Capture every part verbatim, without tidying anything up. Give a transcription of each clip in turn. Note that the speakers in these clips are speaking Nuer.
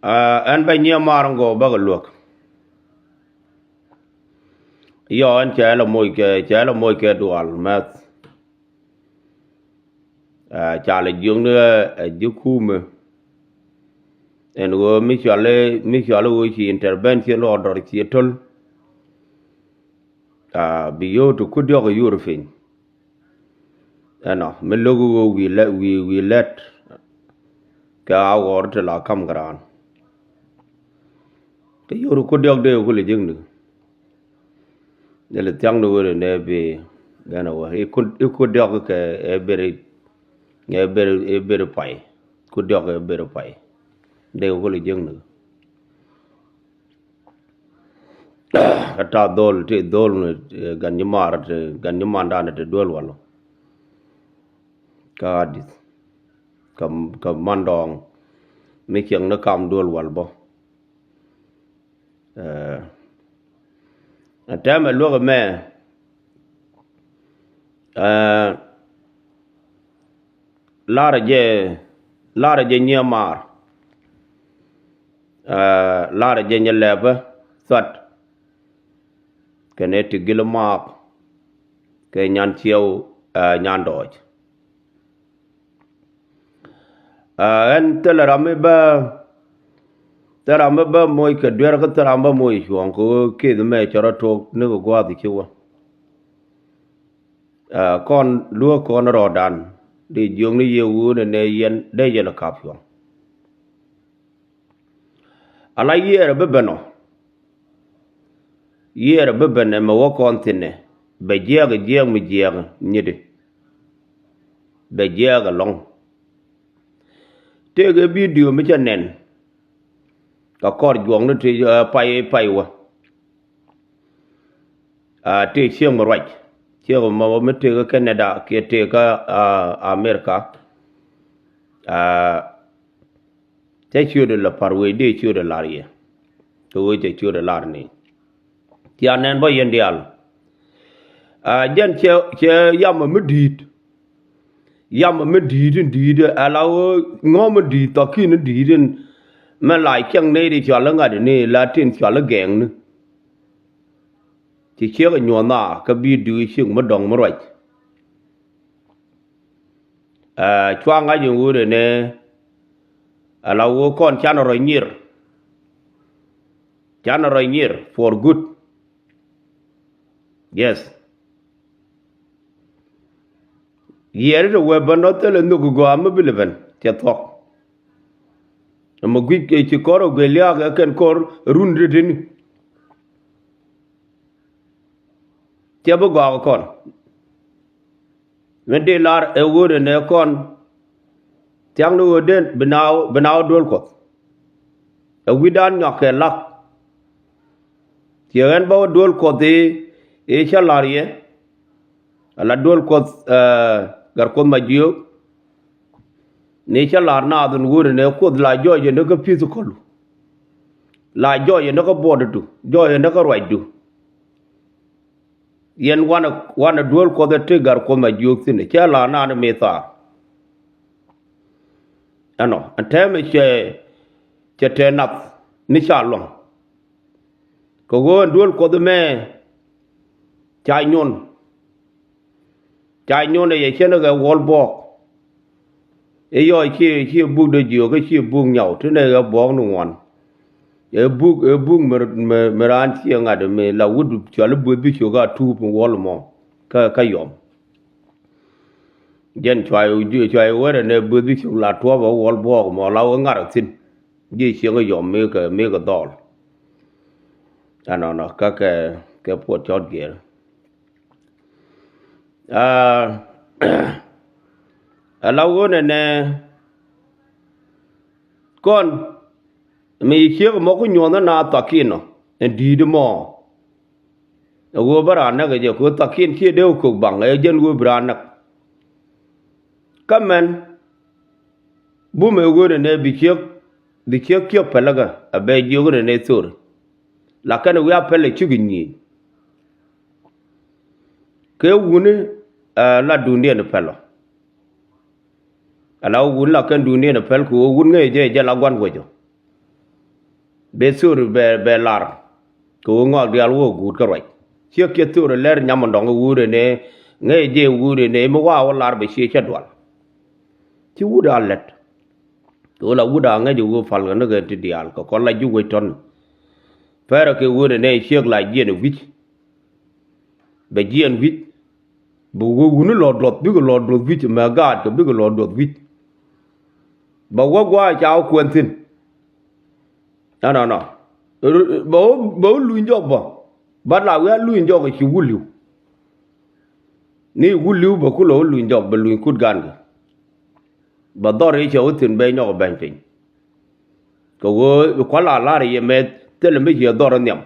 Aa, ɛn bɛ nyiɛ mar ŋɔ bakɛ luäk. Yɔ, ɛn cɛ lɛ moc kɛ, cɛ lɛ moc kɛ dual mɛth. Aa, ca lɛ jiökni ɛ ji̱ kumɛ. Ɛn ɣöö mi cɔal i̱, mi cɔal i̱ ɣöö ci intervention order ci to̱l. Aa, bi yio̱w ti ku diɔ̱k i̱ yur piny. Ɛnɔ mi lo̱k ɣöö wi̱i̱ lɛt, wi̱i̱, wi̱i̱ lɛt kɛ a ɣɔr ti la ka̱m kɛ raan. Kɛ yio̱w ti ku diɔ̱k dee ku lɛ jiäkni. Ni lɛ thia̱ŋni ɣöö nɛ bi, ɛnɔ wä i̱ ku, i̱ ku diɔ̱k kɛ ɛ beri, ɛ beri, ɛ beri pay. Ku diɔ̱k ɛ beri pay. Dee ku lɛ jiäkni. Kä ta̱a̱ dhol ti dhol ni, ɛ, gan nyimaar ti, gan nyimandan ti duel wal. Kä Adith. Kä, kä mandɔɔŋ mi cieŋ ni kam duel wal bä. Ɛ, tɛmɛ luäk ɛmɛ. Ɛ, larɛ jɛ, larɛ jɛ nyiɛ maar. Ɛ, larɛ jɛ nyɛ lɛpɛ thuat. Kɛnɛ ti gil maak kɛ nyan ciɛw, ɛ, nyan dɔɔc. Aa, ɛn thilɛ ram mi bä, thilɛ ram mi bä moc kɛ duer kä thilɛ ram bä moc cuɔ̱ɔ̱ŋ kɛ ɣöö keth mɛ cɛ rɔ tuɔɔk ni kɛ gua̱a̱th ci wä. Aa, kɔn luäk kɔn rɔɔdan di jiökni yɛ ɣöö nɛ nɛ yɛn dee yɛn kap cuɔ̱ɔ̱ŋ. Ala yiëër bi ben ɔ. Yiëër bi ben ɛmɛ wä kɔn thi̱n ɛ bɛ jiɛɛk ɛ jiɛɛk mi jiɛɛk nyit ɛ. Bɛ jiɛɛk ɛlɔ̱ŋ. Tëëkɛ bidio mi cɛ nɛn kɛ kɔr juɔ̱kni ti, ɛ, pay pay wä. Aa, tëë ciek mi ruac, ciek mi, mi tëëkɛ Canada kiɛ tëëkɛ, aa, America. Aa, cä ciötdɛ la pa̱r wec dee ciötdɛ lar yɛ. Kɛ wec cɛ ciötdɛ lar ni. Cia nɛn bä yɛn diaal. Aa, jɛn cɛ, cɛ yam mi di̱i̱t. Yam mi di̱i̱t in di̱i̱t ala ɣöö ŋɔ̱m in di̱i̱t thɔ̱ki̱n in di̱i̱t in mɛ la cäŋ nɛy di cɔal i̱ ŋa̱t ini la tin cɔal i̱ gɛɛŋni. Ci ciek inyuɔ̱th na kä bi dui̱i̱ ciek mi dɔ̱ŋ mi ruac. Aa, cua ŋa̱c in ɣöö nɛnɛ ala ɣöö kɔn canɛ rɔ̱ nyir. Canɛ rɔ̱ nyir for good. Yes. Yiɛɛri ti wee bä nɔ thilɛ nhök gɔaa mi bi lɛ ben cɛ thuɔ̱k. Ɛmɛ guic kɛ ci kɔr ɛ guic liaak ɛ kɛn kɔr run ri tini. Cɛ bi gɔaa kɛ kɔn. Mi dee lar ɛ ɣöö nɛnɛ kɔn thia̱ŋni ɣöö den bi naaw, bi naaw duel Kuɔth. Ɛ wi̱dan nyɔak kɛ lak. Ciɛ ɣän bä wä duel Kuɔth i̱, i̱ cä la̱r yɛ. Ala duel Kuɔth, ɛ, Gat Kuoth Majiök. Ni cä la̱r naath in wut inɛ Kuoth la jɔɔc inɛ kä pithikɔlu. La jɔɔc inɛ kä buɔdidu, jɔɔc inɛ kä ruacdu. Yɛn wanɛ, wanɛ duel Kuɔth ɛ ti Gat Kuoth Majiök thi̱n cä la̱r naath in mi thaar. Ɛnɔ ɛn tɛmɛ cɛ, cɛ tɛ nath ni ca luaŋ. Kɛ ɣöö ɛn duel Kuɔth ɛmɛ ca nyuɔn. Ca nyuɔn ɛ yɛ cɛn ɛ ɣɛ wuɔl buɔɔk. I̱ yɔɔc ciɛ, ciɛ buk dee jiök kä ciɛ buk nyaw ti nɛ ɣɛ buɔɔk ni ŋuan. Ɛ buk, ɛ buk mi, mi, mi raan ciɛ ŋa̱t mi la wut cɔal i̱ bueth bi ciök a tuup in wuɔl mɔ kä, kä yɔm. Jɛn cua, cua wɛrɛ nɛ bueth bi ciök la tuɔp ɛ wuɔl buɔɔk mɔ la wä ŋa̱r ɛ thi̱n. Ji̱ cieŋ yɔm mi kɛ, mi kɛ dhɔl. Ɛnɔnɔ kä kɛ, kɛ puɔt cɔt giɛr. Aa, ala ɣöö nɛnɛ kɔn mi ciek mɔ ku nyuɔ̱th na thakin nɔ ɛn di̱i̱t mɔ. Ɛ ɣöö bä raan näk ɛ jɛ kɛ ɣöö thakin ciɛ dee kök baŋ ɛ jɛn ɣöö bi raan näk. Kä mɛn bumɛ ɣöö nɛnɛ bi ciek, bi ciek kiɛ päläkä a bɛ jiök nɛnɛ thor. La kɛn wi̱i̱ a pɛl ɛ cik nyieny. Kɛ wuni, ɛ, la duundiɛn pɛl ɔ. Ala wuni la kɛn duundiɛn pɛl kɛ ɣöö wun ŋäc jɛ jɛ la gua̱n wecɔ. Bɛ thöri bɛ, bɛ lar. Kɛ ɣöö ŋɔak diaal wä guut kä ruac. Ciek kiɛ thöri lɛr nyam in dɔŋ i̱ wuut ɛnɛ, ŋäc jɛ wuut ɛnɛ, mi wa wä lar bɛ ciɛ cä dual. Ci wut a lɛt. Kɛ ɣöö la wut a ŋäc i̱ ɣöö pal kɛ ni kɛ ti diaal, kɛ kɔn la ji̱ wec tɔn. Pɛrɛ kɛ wuut ɛnɛ ciek la jiɛn i̱ wi̱c. Bɛ jiɛn wi̱c. Bi wä wuni lɔ duɔth, bikɛ lɔ duɔth wi̱c, mɛ gaat kɛ bikɛ lɔ duɔth wi̱c. Bɛ wä gua̱a̱ ca wä kuɛn thi̱n. Ɛnɔnɔ. Bɛ wä, bɛ wä luny jɔk bä. Bat la wi̱i̱ a luny jɔk ci wul li̱w. Ni wul li̱w bɛ kulɛ wä luny jɔk, bɛ luny kut gankɛ. Bɛ dhɔr i̱ cɛ wä thi̱n bɛ nyɔk bɛny piny. Kɛ ɣöö kual a la̱r i̱ yɛ mɛ thilɛ mi ciɛ dhɔr nhiam.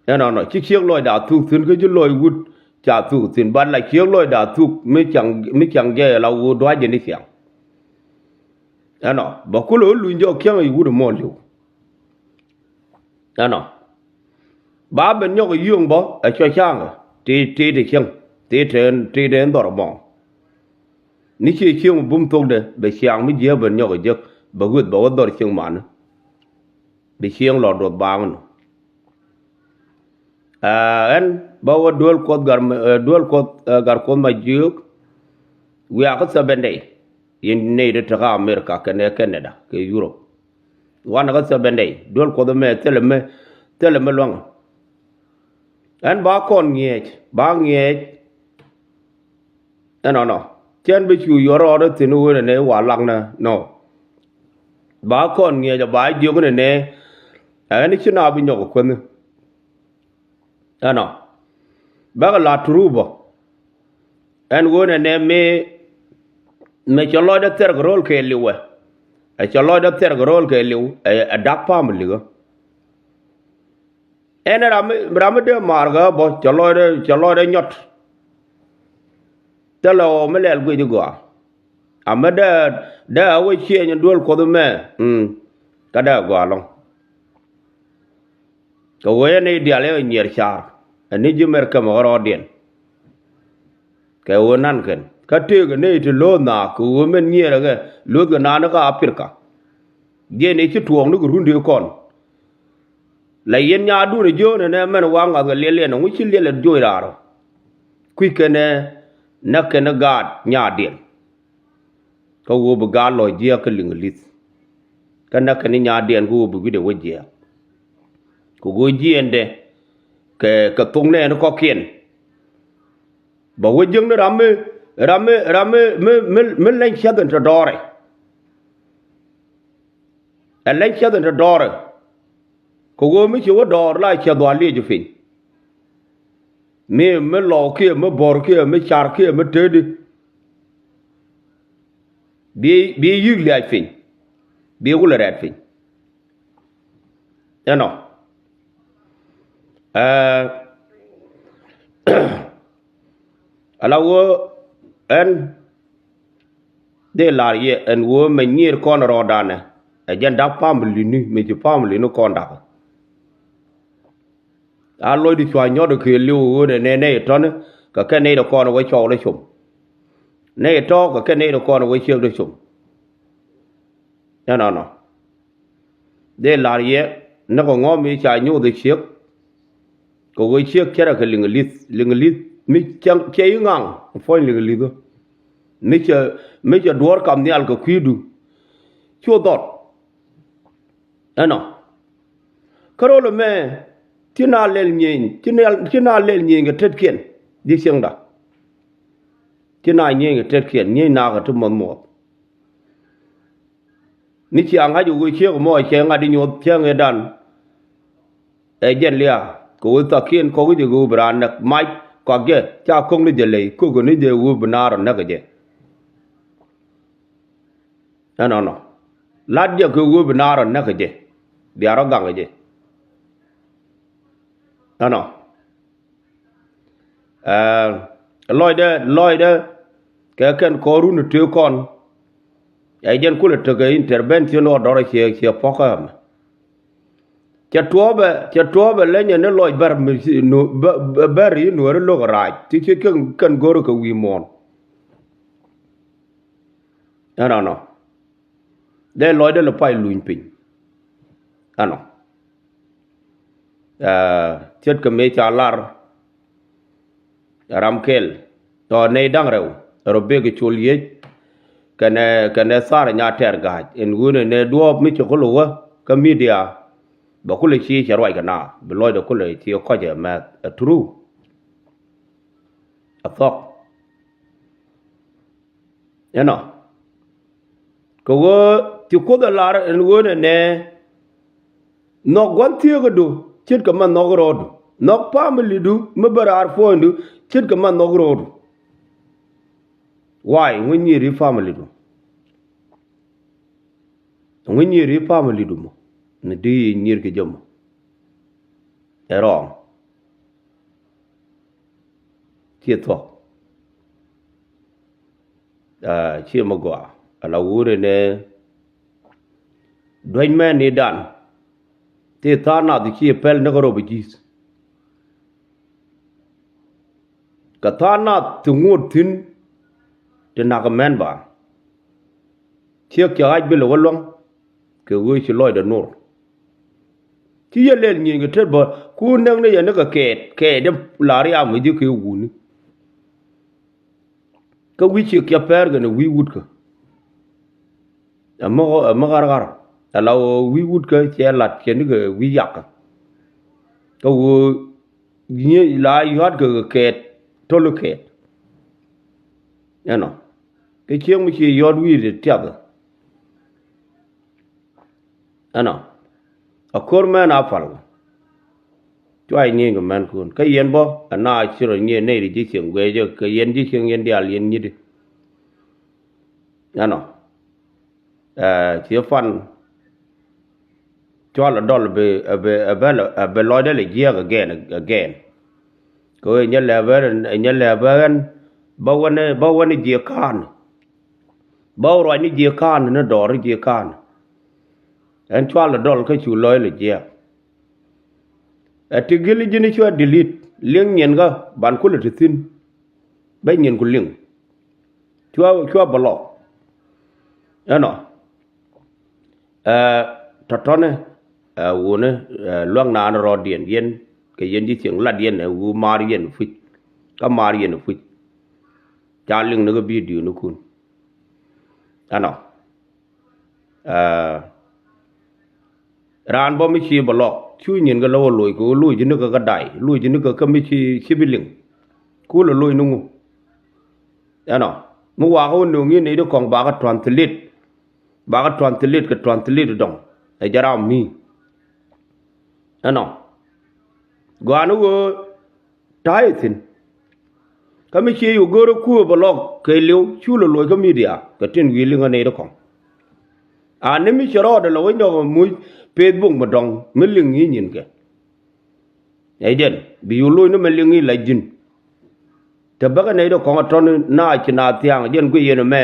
Ɛnɔnɔ, ci ciek lɔcda thuk thi̱n kä ci lɔc wut ca thuk thi̱n, bat la ciek lɔcda thuk mi caŋ, mi caŋ jɛ la wut dua̱c jɛ ni ciaŋ. Ɛnɔ, bɛ kulɛ wä luny jɔk kiɛŋ i̱ wut ɛmɔ li̱w. Ɛnɔ, ba ben nyɔk i̱ yio̱o̱ŋ bä ɛ cɔ ca̱a̱ŋ ti, ti ti cieŋ, ti ti, ti ti dhɔr ɛmɔ. Ni ciɛ cieŋ bum thokdɛ bɛ ciaŋ mi jiääk ben nyɔk i̱ jek, bɛ weth bɛ wä dhɔr cieŋ mani. Bi cieŋ lɔ duɔth baaŋ nɔ. Aa, ɛn bä wä duel kuɔth gar, ɛ, duel kuɔth, ɛ, gar kuɔth ma jiök. Wiakä seven day. Yɛn nɛy ti tekä America kɛnɛ Canada kɛ Europe. Wanɛ kä seven day duel kuɔth mɛ thilɛ mɛ, thilɛ mɛ luaŋ. Ɛn ba kɔn ŋiɛc, ba ŋiɛc. Ɛnɔnɔ, cɛn bi cu yuɔr rɔɔdä thi̱n wen ɛnɛ wa laknä nɔ. Ba kɔn ŋiɛc a ba jiök nɛnɛ. Ɛn ci na bi nyɔk kuänh. Ɛnɔ, bäkɛ la turupä. Ɛn wen ɛnɛ mi, mi cɛ lɔcdä thɛr kɛ ro̱l kɛ liwɛ. Ɛ cɛ lɔcdä thɛr kɛ ro̱l kɛ liw. Ɛ, ɛ dak pam likä. Ɛn ram mi, ram mi dee maar kɛ bä cɛ lɔcdɛ, cɛ lɔcdɛ nyɔt. Thilɛ ɣɔw mi lɛl guic i̱ gɔaa. Amɛ dee, dee a wä ciëëny in duel kuɔth mɛ. Mm. Kä dee gɔaa lɔŋ. Kɛ wee ni dial i̱ nyier car. Ɛn ni ji̱ mɛr kɛmɛ ɣä rɔɔdiɛn. Kɛ ɣöö nan kɛn kä tëëkɛ nɛy ti lo̱o̱th naath kɛ ɣöö mɛn nyier ɛ kɛ lo̱o̱thkɛ naath ni kä Aprika. Jiɛn i̱ ci tuɔɔk ni kɛ run dee kɔn. La yɛn nyaadun ɛ jiöönɛ nɛ mɛn wa ŋa̱th kɛ liɛl liɛn ɛ ŋuci liɛl ɛ joc raar ɔ. Kui̱ kɛnɛ näk kɛnɛ gaat nyaadiɛn. Kä ɣöö bi gaat lɔc jiääk kä liŋ li̱th. Kä näk kɛnɛ nyaadiɛn kä ɣöö bi wi̱cdɛ wä jiääk. Kɛ ɣöö jiɛɛndɛ kɛ, kɛ thok nɛɛni kɔ̱kiɛn. Bɛ wä jiäkni ram mi, ram mi, ram mi, mi, mi, mi leny ciɛth in te dɔɔrɛ. Ɛ leny ciɛth in te dɔɔrɛ. Kɛ ɣöö mi ci wä dɔɔr la ciɛth wa liec piny. Mi, mi lɔɔk kiɛ, mi bɔr kiɛ, mi car kiɛ, mi tëëdi. Bi, bi yi̱k liac piny. Bi wulɛ rɛɛt piny. Ɛnɔ. Ɛɛ, ala wä ɛn dee lar yɛ ɛn wä mɛ nyier kɔn rɔɔdanɛ. Ɛ jɛn dak pamili ni, mɛ ci pamili ni kɔn dak. A lɔcdi cua nyɔt kɛ liw ɣöö nɛ nɛ nɛ tɔni kɛ kɛ nɛy dɛ kɔn wä cɔw lɛ com. Nɛy tɔ̱ kɛ kɛ nɛy dɛ kɔn wä ciek dɛ com. Ɛnɔnɔ. Dee lar yɛ ni kɛ ŋɔ̱ mi ca nyoth ɛ ciek. Kɛ ɣöö ciek cärɛ kɛ liŋ li̱th, liŋ li̱th mi cɛ, cɛ i̱ ŋaŋ puɔ̱ny liŋ li̱th. Mi cɛ, mi cɛ duɔ̱ɔ̱r kam nhial kɛ kui̱du. Cu dhɔt. Ɛnɔ. Kä rol ɛmɛ ci na lɛl nyieny, ci na, ci na lɛl nyieny kɛ tetkiɛn. Di cieŋda. Ci na nyieny kɛ tetkiɛn, nyieny nakä ti muɔth muɔth. Ni cia ŋa̱c ɛ wee ciek mɔ cɛ ŋa̱t i̱ nyoth cäŋ ëëdan. Ɛ jɛn lia̱a̱ kɛ wee thakiɛn kɔk i̱ jɛ kɛ wee bi raan näk mac kɔak jɛ ca ko̱ŋ ni jɛ ley ko̱k ni jɛ wee bi naar ɔ näk ɛ jɛ. Ɛnɔnɔ. Lat jɛ kɛ wee bi naar ɔ näk ɛ jɛ. Bia rɔ gaŋ ɛ jɛ. Ɛnɔ. Ɛɛ, lɔcdɛ, lɔcdɛ kɛ kɛn kɔɔrun tëë kɔn. Ɛ jɛn kulɛ tekɛ intervention ɔ dɔrɛ ciɛ, ciɛ pɔkä ɛmɛ. Cɛ tuɔɔpɛ, cɛ tuɔɔpɛ leny ɛn ni lɔc bɛr mi ci, nu, bɛ, bɛ, bɛr i̱ nuɔ̱ɔ̱ri lo̱k rac ti ci kɛn, kɛn go̱r kɛ wi̱i̱ muɔ̱ɔ̱n. Ɛnɔnɔ. Dee lɔcdɛ lɛ pay luny piny. Ɛnɔ. Ɛ, ce̱tkɛ mëë ca lar ɛ ram kɛl tɔ nɛy da̱ŋ rɛw ɛ rɔ bek ɛ col yiec kɛnɛ, kɛnɛ thar nya tɛr ga̱a̱c ɛn ɣöönɛ nɛ duɔ̱ɔ̱p mi cɛ kulɛ wä kä midia. Bɛ kulɛ ci cɛ ruac kɛ naath bi lɔcdɛ kulɛ ci kɔc ɛ mɛth ɛ true. Ɛ thɔk. Ɛnɔ. Kɛ ɣöö ti Kuoth ɛ lar ɛn ɣöö nɛnɛ nhɔk gua̱n thieekädu ce̱tkɛ mɛ nhɔk rɔɔdu. Nhɔk pamilidu mi bä raar puɔ̱nydu ce̱tkɛ mɛ nhɔk rɔɔdu. Why? Ŋu nyier i̱ pamilidu? Ŋu nyier i̱ pamilidu mɔ? Ni di i̱ nyier kɛ jɛ mɔ? Ɛ wrong. Ciɛ thuɔ̱k. Aa, ciɛ mi gɔaa ala wurɛ nɛ duec mɛn ni dan. Ti tha̱a̱ŋ nath ciɛ pɛl ni kä rɔ bi ji̱th. Kɛ tha̱a̱ŋ nath ti ŋuɔ̱t thi̱n ti nak mɛn ba. Ciek cɛ ɣac bilɛ wä luäŋ kɛ ɣöö ci lɔcdɛ nuɔr. Ci yɛ lɛl nyieny kɛ tet bä ku näk ni yɛ ni kɛ kɛɛt kɛɛt in la riam kɛ ji̱ kɛ wuni. Kä wi̱c ciek cɛ pɛr kɛn wi̱c wutkä. Ɛ mi ɣar ɣar ɛ la wi̱c wutkä cɛ lat cɛ ni kɛ wi̱c yakä. Kä ɣöö nyieny la yua̱tkɛ kɛ kɛɛt to̱l kɛɛt. Ɛnɔ. Kɛ cieŋ mi ci yɔt wi̱i̱ ti tiath. Ɛnɔ. A ko̱r mɛn a pal. Cua i̱ nyieny kɛ mɛn kun kä yɛn bä ɛna ci rɔ nyieny nɛy ti ji̱ cieŋ guɛcä kɛ yɛn ji̱ cieŋ yɛn diaal yɛn nyi̱ti. Ɛnɔ. Ɛ, ci pan cual a dɔl bi, bi, bi, bi lɔcdɛ lɛ jiɛk again, again. Kɛ ɣöö nyɛ lɛ bɛ, nyɛ lɛ bɛ ɣän bä wänɛ, bä wänɛ jiɛk ka̱a̱n. Bä wä ruacni jiɛk ka̱a̱n ni dɔɔr jiɛk ka̱a̱n. Ɛn cual a dɔl kä cu lɔc lɛ jiɛk. Ɛ ti gil ji̱n cua delete liŋ nyin kä ban kulɛ ti thi̱n. Bä nyin ku liŋ. Cua, cua block. Ɛnɔ. Ɛ, tɔ̱tɔ̱ni, ɛ, wuni, ɛ, luäk naan rɔɔdiɛn yɛn kɛ yɛn ji̱ cieŋ lat yɛn ɛ wu maar yɛn puc. Kä maar yɛn puc. Ca liŋ ni kä video ni kun. Ɛnɔ. Ɛ, raan bä mi ci bɛ lɔk cu nyin kɛ lɛ wä loc kɛ wä loc ji̱ ni kɛ kä day loc ji̱ ni kɛ kä mi ci, ci bi liŋ. Ku lɛ loc ni ŋu. Ɛnɔ. Mi wakä wä nöŋ in nɛy ti kɔŋ bakä translate. Bakä translate kɛ translate dɔŋ. Ɛ jɛ ram mi. Ɛnɔ. Gɔaa ni ɣöö ta̱a̱ ithin. Kä mi cie yuk go̱o̱rä kuäär bɛ lɔk kɛ li̱w cu lɛ loc kä midia kɛ tin wi̱i̱ liŋ kä nɛy ti kɔŋ. A ni mi cɛ rɔɔdɛ lɛ wec nɔk muc Facebook mi dɔŋ mi liŋ i̱ nyinkɛ. Ɛ jɛn bi yuk loc ni mɛ liŋ i̱ la ji̱n. Te bäkɛ nɛy ti kɔŋ a tɔ̱ni na ci na thia̱a̱ŋ jɛn guic yɛn ɛmɛ.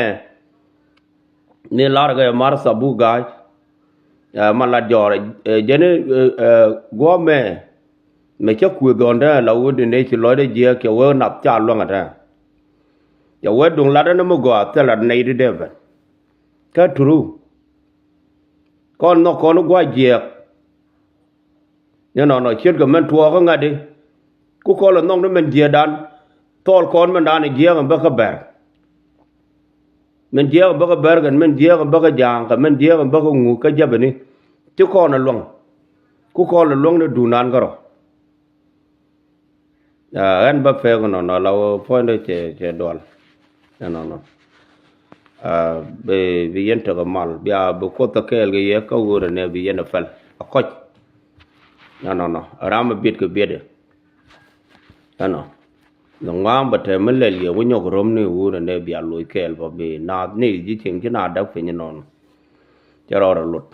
Ni lar kɛ mar thabu ga̱a̱c. Ɛ, ma lat jɔɔr, ɛ, jɛn, ɛ, ɛ, guɔ̱mɛ. Mɛ cä kuëë dhɔ̱ndɛ la wä di nɛ ci lɔcdɛ jiɛɛk cɛ wee nath ca luäŋ ɛ tɛ̈. Cɛ wee duŋ latdä ni mi gɔaa thilɛ nɛy di dee ben. Kä turu. Kɔn nhɔk kɔn gua̱c jiɛɛk. Ni nɔnɔ ce̱tkɛ mɛn tuɔɔk kä ŋa̱t di. Ku kɔn lɛ nhɔk ni mɛn jiɛɛkdan. Thɔɔl kɔn mɛndan jiɛɛk ɛn bä kä bɛr. Mɛn jiɛɛk ɛn bä kä bɛr kɛn mɛn jiɛɛk ɛn bä kä ja̱a̱ŋ kɛ mɛn jiɛɛk ɛn bä kä ŋu kä jäpɛni. Ci kɔn ɛ luäŋ. Ku kɔn lɛ luäŋ ni duundan kärɔ. Aa, ɣän bä pek nɔnɔ la wä puɔ̱nydä cɛ, cɛ dual. Ɛnɔnɔ. Aa, bi, bi yɛn tekɛ mal bia bi Kuoth ɛ kɛɛl kɛ yɛ kä ɣöö rɛ nɛ bi yɛn ɛ pɛl ɛ kɔc. Ɛnɔnɔ ram ɛ biet kɛ biet ɛ. Ɛnɔ. Ni ŋua̱a̱ŋ bɛ tɛm mi lɛl yɛ wä nyɔk ro̱m ni ɣöö rɛ nɛ bia loc kɛɛl bä bi naath ni ji̱ cieŋ ci naath däk piny ɛnɔnɔ. Cɛ rɔɔdɛ lot.